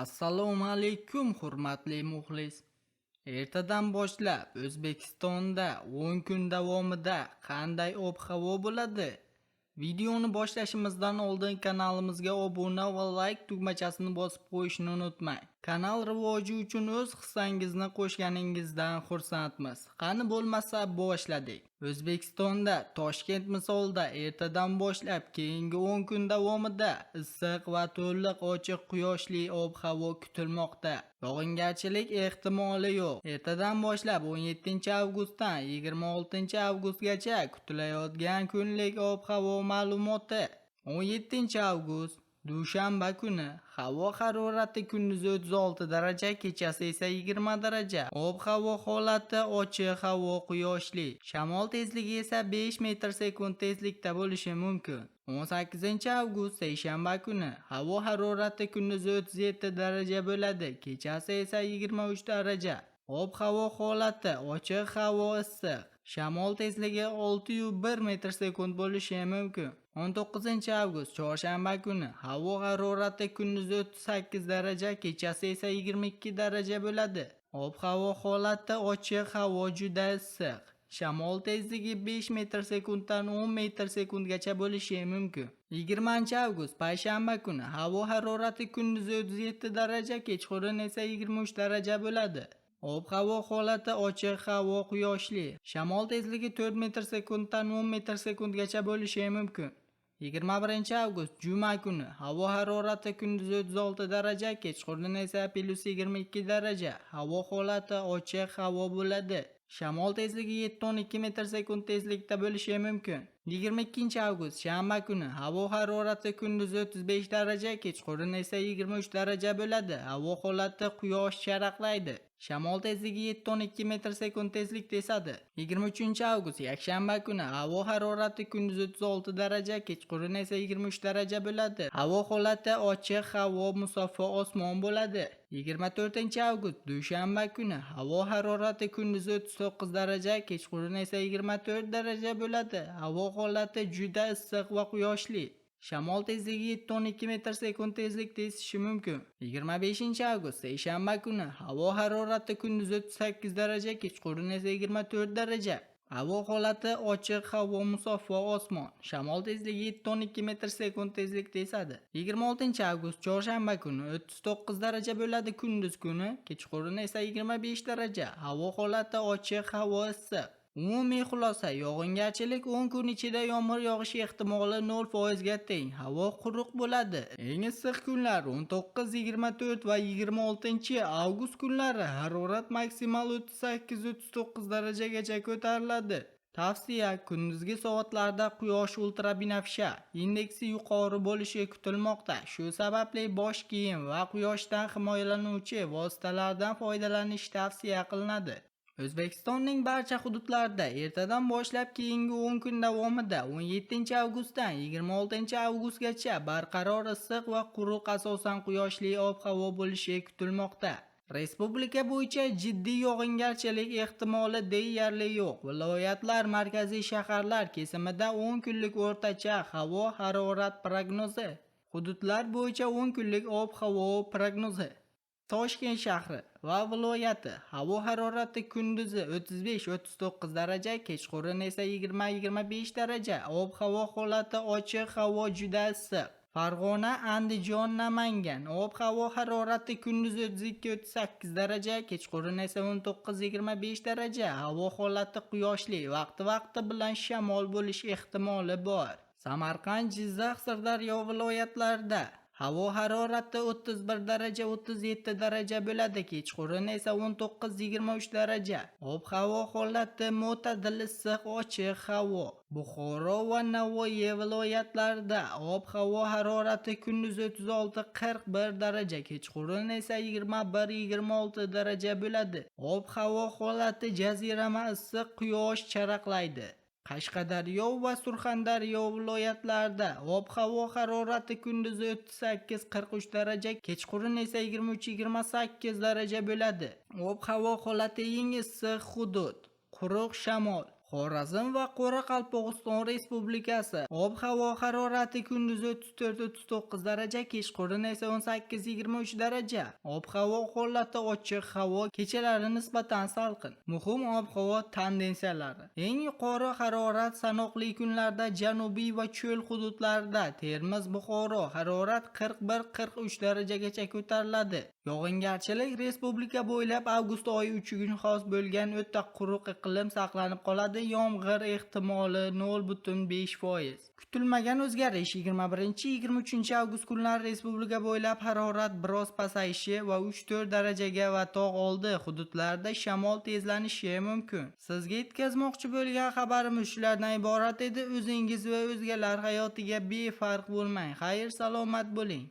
Assalomu alaykum, hurmatli muxlis. Ertadan boshlab O'zbekistonda 10 kun davomida qanday ob-havo bo'ladi? Videoni boshlashimizdan oldin kanalimizga obuna va like tugmachasini bosib qo'yishni unutmang. Kanal rivoji uchun o'z hissangizni qo'shganingizdan xursandmiz. Qani bo'lmasa boshladik. O'zbekistonda Toshkent misolida ertadan boshlab keyingi 10 kun davomida issiq va to'liq ochiq quyoshli ob-havo kutilmoqda. Yog'ingarchilik ehtimoli yo'q. Ertadan boshlab 17-avgustdan 26-avgustgacha kutilayotgan kunlik ob-havo ma'lumoti. 17-avgust, dushanba kuni havo harorati kunduzi 36 daraja, kechasi esa 20 daraja. Ob-havo holati ochiq havo quyoshli. Shamol tezligi esa 5 metr sekund tezlikda bo'lishi mumkin. 18-avgust, seshanba kuni havo harorati kunduzi 37 daraja bo'ladi, kechasi esa 23 daraja. Ob-havo holati ochiq havo issiq. Shamol tezligi 6,1 metr sekund bo'lishi mumkin. 19-avgust, chorshanba kuni havo harorati kunduzi 38 daraja, kechasi esa 22 daraja bo'ladi. Ob-havo holati ochiq havo juda issiq. Shamol tezligi 5 metr sekunddan 10 metr sekundgacha bo'lishi mumkin. 20-avgust, payshanba kuni havo harorati kunduzi 37 daraja, kechqurun esa 23 daraja bo'ladi. Ob-havo holati ochiq havo quyoshli. Shamol tezligi 4 metr sekunddan 10 metr sekundgacha bo'lishi mumkin. 21-avgust, juma kuni havo harorati kunduzi 36 daraja, kechqurun esa plus 22 daraja. Havo holati ochiq havo bo'ladi. Shamol tezligi 7,2 metr sekund tezlikda bo'lishi mumkin. 22-avgust, shanba kuni havo harorati kunduzi 35 daraja, kechqurun esa 23 daraja bo'ladi. Havo holati quyosh charaqlaydi. Shamol tezligi 7,2 metr sekund tezlikda esadi. 23-avgust, yakshanba kuni havo harorati kunduzi 36 daraja, kechqurun esa 23 daraja bo'ladi. Havo holati ochiq havo musaffo osmon bo'ladi. 24-avgust, dushanba kuni havo harorati kunduzi 39 daraja, kechqurun esa 24 daraja bo'ladi. Havo holati juda issiq va quyoshli. Shamol tezligi 7,2 metr sekund tezlikda esishi mumkin. 25-avgust, seshanba kuni havo harorati kunduzi 38 daraja, kechqurun esa 24 daraja. Havo holati ochiq havo musaffo osmon. Shamol tezligi 7,2 metr sekund tezlikda esadi. 26-avgust, chorshanba kuni 39 daraja bo'ladi kunduz kuni, kechqurun esa 25 daraja. Havo holati ochiq havo issiq. Umumiy xulosa, yog'ingarchilik 10 kun ichida yomg'ir yog'ishi ehtimoli 0% ga teng. Havo quruq bo'ladi. Eng issiq kunlar 19, 24 va 26-avgust kunlari harorat maksimal 38-39 darajagacha ko'tariladi. Tavsiya: kunduzgi soatlarda quyosh ultrabinafsha indeksi yuqori bo'lishi kutilmoqda. Shu sababli bosh kiyim va quyoshdan himoyalanuvchi vositalardan foydalanish tavsiya qilinadi. O'zbekistonning barcha hududlarida ertadan boshlab keyingi 10 kun davomida 17-avgustdan 26-avgustgacha barqaror issiq va quruq, asosan quyoshli ob-havo bo'lishi kutilmoqda. Respublika bo'yicha jiddiy yog'ingarchilik ehtimoli deyarli yo'q. Viloyatlar, markaziy shaharlar kesimida 10 kunlik o'rtacha havo harorat prognozi. Hududlar bo'yicha 10 kunlik ob-havo prognozi. Toshkent shahri va viloyati havo harorati kunduzi 35-39 daraja, kechqurun esa 20-25 daraja. Ob-havo holati ochiq havo juda issiq. Farg'ona, Andijon, Namangan ob-havo harorati kunduzi 32-38 daraja, kechqurun esa 19-25 daraja. Havo holati quyoshli, vaqti-vaqti bilan shamol bo'lish ehtimoli bor. Samarqand, Jizzax, Sirdaryo viloyatlarida havo harorati 31 daraja 37 daraja bo'ladi, kechqurun esa 19-23 daraja. Ob-havo holati mo'tadil issiq ochiq havo. Buxoro va Navoiy viloyatlarida ob-havo harorati kunduzi 36-41 daraja, kechqurun esa 21-26 daraja bo'ladi. Ob-havo holati jazirama issiq, quyosh charaqlaydi. Qashqadaryo va Surxondaryo viloyatlarida ob-havo harorati kunduzi 38-43 daraja, kechqurun esa 23-28 daraja bo'ladi. Ob-havo holati eng issiq hudud. Quruq shamol. Xorazm va Qoraqalpog'iston Respublikasi ob-havo harorati kunduzi 34-39 daraja, kechqurun esa 18-23 daraja. Ob-havo holati ochiq havo, kechalari nisbatan salqin. Muhim ob-havo tendensiyalari. Eng yuqori harorat sanoqli kunlarda janubiy va cho'l hududlarida Termiz, Buxoro harorat 41-43 darajagacha ko'tariladi. Yog'ingarchilik respublika bo'ylab avgust oyi uchun xos bo'lgan o'ta quruq iqlim saqlanib qoladi. Yomg'ir ehtimoli 0,5%. Kutilmagan o'zgarish 21-23 avgust kunlari respublika bo'ylab harorat biroz pasayishi va 3-4 darajaga va tog' oldi hududlarda shamol tezlanishi mumkin. Sizga yetkazmoqchi bo'lgan xabarimiz shulardan iborat edi. O'zingiz va o'zgalar hayotiga befarq bo'lmang. Xayr, salomat bo'ling.